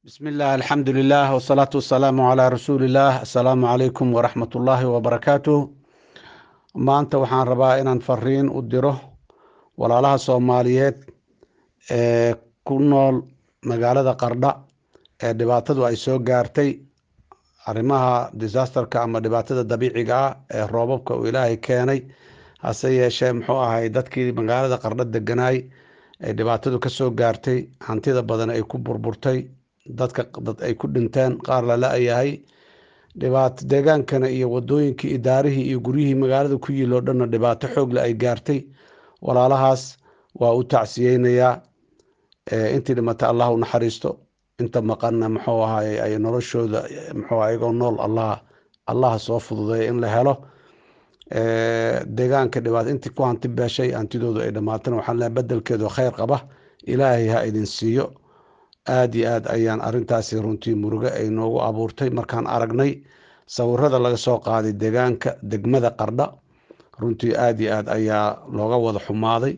Bismi illah, alxamdu lilah, wasalaatu wasalaamu calaa rasuulillaah. Assalaamu calaykum waraxmatullaahi wabarakaatuh. Maanta waxaan rabaa inaan fariin u diro walaalaha Soomaaliyeed ee ku nool magaalada Qardha ee dhibaatadu ay soo gaartay, arrimaha disasterka ama dhibaatada dabiiciga ah ee roobabka uu Ilaahay keenay. Hase yeeshee, muxuu ahay, dadkii magaalada Qardho deganaay ee dhibaatadu ka soo gaartay, hantida badan ay ku burburtay, dadka dad ay ku dhinteen, qaar la la-yahay, dhibaato deegaankana iyo wadooyinkii, idaarihii iyo guryihii magaalada ku yiil oo dhanna dhibaato xoogle ay gaartay. Walaalahaas waa u tacsiyeynayaa. Intii dhimata Allah u naxariisto, inta maqanna, muxuu ahaay, ay noloshooda, muxuu ayagoo nool Allah soo fududeeya in la helo. Deegaanka dhibaato intii ku hanti beeshay, hantidoodu ay dhamaatana, waxaan leeyahay bedelkeedu khayr qaba Ilaahay ha idin siiyo. Aada iyo aad ayaan arrintaasi runtii murugo ay noogu abuurtay markaan aragnay sawirada laga soo qaaday deegaanka degmada Qardha. Runtii aada iyo aad ayaa looga wada xumaaday.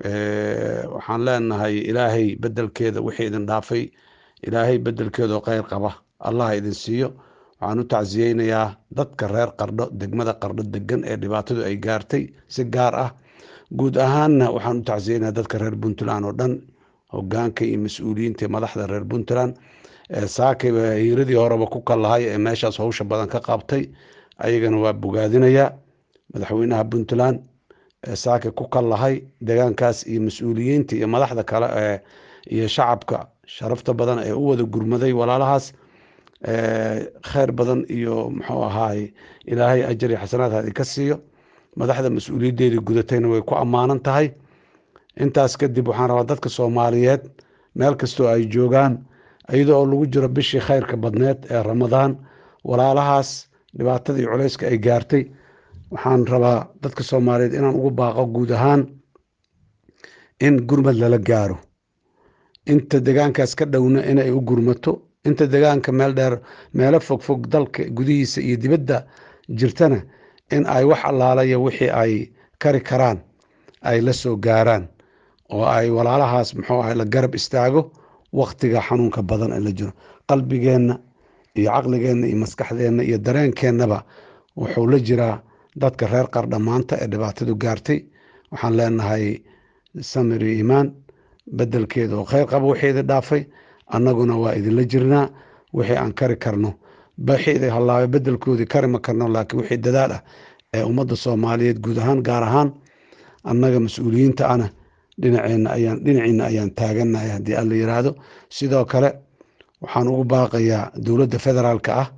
Waxaan leenahay Ilaahay bedelkeeda wixii idin dhaafay, Ilaahay bedelkeedoo kheyr qaba Allah idin siiyo. Waxaan u tacsiyeynayaa dadka reer Qardho, degmada Qardho degan ee dhibaatadu ay gaartay si gaar ah. Guud ahaanna waxaan u tacsiyeynayaa dadka reer Puntland oo dhan, hogaanka iyo mas-uuliyiinta iyo madaxda reer Puntland ee saakayba hiiradii horeba ku kallahay ee meeshaas howsha badan ka qabtay. Ayagana waa bogaadinayaa madaxweynaha Puntland ee saakay ku kallahay deegaankaas iyo mas-uuliyiinta iyo madaxda kale ee iyo shacabka sharafta badan ee u wada gurmaday walaalahaas. Kheyr badan iyo, muxuu ahaay, Ilaahay ajar iyo xasanaad ha idinka siiyo. Madaxda mas-uuliyaddeedii gudatayna way ku ammaanan tahay. Intaas kadib, waxaan rabaa dadka Soomaaliyeed meel kastoo ay joogaan, iyadoo oo lagu jiro bishii khayrka badneed ee Ramadaan, walaalahaas dhibaatada iyo culayska ay gaartay, waxaan rabaa dadka Soomaaliyeed inaan ugu baaqo guud ahaan in gurmad lala gaaro. Inta deegaankaas ka dhowna inay u gurmato, inta deegaanka meel dheer, meelo fogfog, dalka gudihiisa iyo dibadda jirtana in ay wax allaalaya wixii ay kari karaan ay la soo gaaraan oo ay walaalahaas, muxuu ahay, la garab istaago waktiga xanuunka badan ee la jiro. Qalbigeenna iyo caqligeenna iyo maskaxdeenna iyo dareenkeennaba wuxuu la jiraa dadka reer Qardha maanta ee dhibaatadu gaartay. Waxaan leenahay samir iyo iimaan, bedelkeeda oo kheyr qaba wixii idin dhaafay. Annaguna waa idinla jirnaa wixii aan kari karno. Wixii idin hallaabay bedelkoodii kari ma karno, laakiin wixii dadaal ah ee ummadda Soomaaliyeed guud ahaan, gaar ahaan annaga mas-uuliyiinta ana, dhinaceenna ayaan dhinaciina ayaan taagannahay haddii Alla yiraahdo. Sidoo kale waxaan ugu baaqayaa dowladda federaalka ah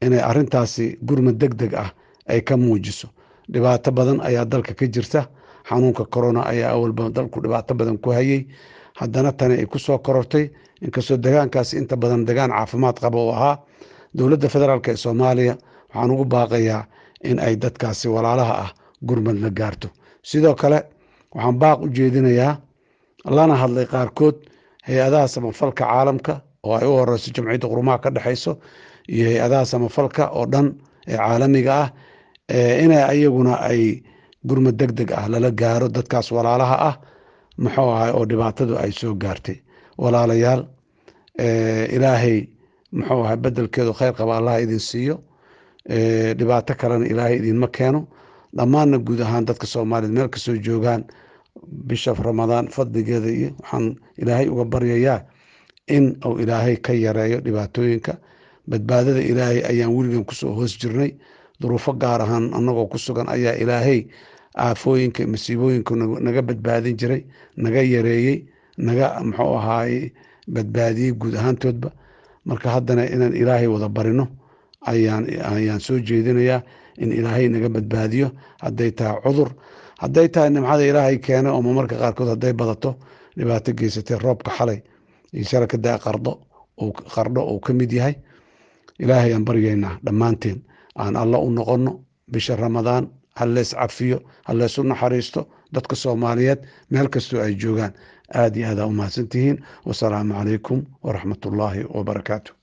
inay arrintaasi gurmad deg deg ah ay ka muujiso. Dhibaato badan ayaa dalka ka jirta. Xanuunka corona ayaa awalba dalku dhibaato badan ku hayay, haddana tani ay kusoo korortay, inkastoo degaankaasi inta badan degaan caafimaad qaba uu ahaa. Dowladda federaalk ee Soomaaliya waxaan ugu baaqayaa in ay dadkaasi walaalaha ah gurmad la gaarto. Sidoo kale waxaan baaq u jeedinayaa, lana hadlay qaarkood, hay-adaha samafalka caalamka oo ay u horeyso Jamciyadda Qurumaha ka dhexeyso iyo hay-adaha samafalka oo dhan ee caalamiga ah, inay ayaguna ay gurmad deg deg ah lala gaaro dadkaas walaalaha ah, muxuu ahay, oo dhibaatadu ay soo gaartay. Walaalayaal, Ilaahay, muxuu ahay, bedelkeedu kheyr qaba Allah idin siiyo, dhibaato kalena Ilaahay idinma keeno. Dhammaanna guud ahaan dadka Soomaaliyeed meel kastoo joogaan, bisha Ramadaan fadligeeda iyo waxaan Ilaahay uga baryayaa in uu Ilaahay ka yareeyo dhibaatooyinka. Badbaadada Ilaahay ayaan weligan kusoo hoos jirnay. Duruufo gaar ahaan annagoo ku sugan ayaa Ilaahay aafooyinka, masiibooyinka naga badbaadin jiray, naga yareeyey, naga, muxuu ahaay, badbaadiyey guud ahaantoodba. Marka haddana inaan Ilaahay wada barino ayaan soo jeedinayaa, in Ilaahay naga badbaadiyo, hadday tahay cudur, hadday tahay nimcada Ilaahay keenay oo marmarka qaarkood hadday badato dhibaato geysatay. Roobka xalay iyo shala ka daa Qardho, Qardho uu ka mid yahay. Ilaahay aan baryaynaa dhammaanteen, aan Alla u noqono. Bisha Ramadaan ha lees cafiyo, ha leesu naxariisto dadka Soomaaliyeed meel kastoo ay joogaan. Aada iyo aada u mahadsantihiin. Wasalaamu calaykum waraxmatullaahi wabarakaatu.